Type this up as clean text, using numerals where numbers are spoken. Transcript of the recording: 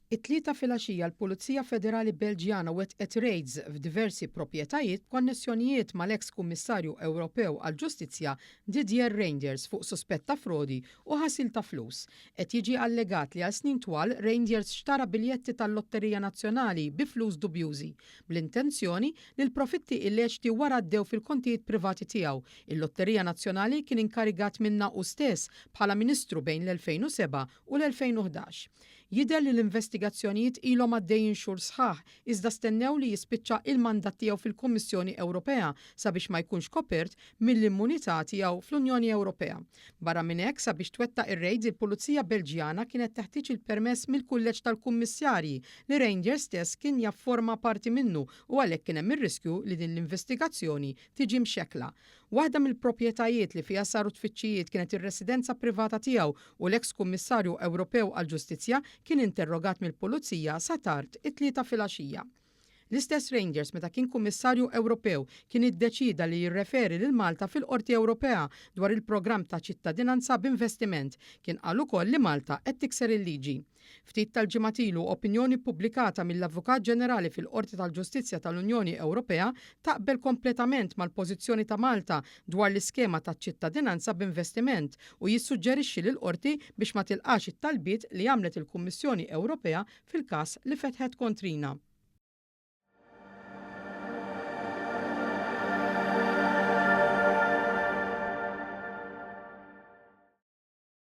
It-Tlieta filgħaxija l-Pulizija Federali Belġjana wettqet rejds f'diversi proprjetajiet b'konnessjonijiet mal-eks Kummissarju Ewropew għall-Ġustizzja Didier Reynders fuq suspett ta' frodi u ħasil ta' flus. Qed jiġi allegat li għal snin twal Reynders xtara biljetti tal-lotterija nazzjonali bi flus dubjużi, bl-intenzjoni li l-profitti illeċti wara għaddew fil-kontijiet privati tiegħu. Il-Lotterija Nazzjonali kien inkarigat minnha hu stess bħala Ministru bejn l-2007 u l-2011. Jidher li l-investigazzjonijiet ilhom għaddejjin xhur sħaħ iżda stennew li jispiċċa il-mandat tiegħu fil-Kummissjoni Ewropea sabiex ma jkunx kopert mill-immunità tiegħu fl-Unjoni Ewropea. Barra minn hekk, sabiex twettaq ir-rejds il-Pulizija Belġjana kienet teħtieġ il-permess mill-Kulleġġ tal-Kummissarji li Reynders stess kien jafforma parti minnu u għalhekk kien hemm ir-riskju li din l-investigazzjoni tiġi mxekkla. Waħda mill-proprjetajiet li fiha saru tfittxijiet kienet ir-residenza privata tiegħu u l-eks Kummissarju Ewropew għall-Ġustizzja kien interrogat mill-Pulizija sa tard it-Tlieta filgħaxija. L-istess Reynders meta kien Kummissarju Ewropew kien iddeċieda li jirreferi lil Malta fil-Qorti Ewropea dwar il-programm ta' ċittadinanza b'investiment. Kien qal ukoll li Malta qed tikser il-liġi. Ftit tal-ġimgħat ilu, opinjoni ppubblikata mill-Avukat Ġenerali fil-Qorti tal-Ġustizzja tal-Unjoni Ewropea taqbel kompletament mal-pożizzjoni ta' Malta dwar l-iskema taċ-ċittadinanza b'investiment u jissuġġerixxi lill-Qorti biex ma tilqax it-talbiet li għamlet il-Kummissjoni Ewropea fil-każ li fetħet kontrina.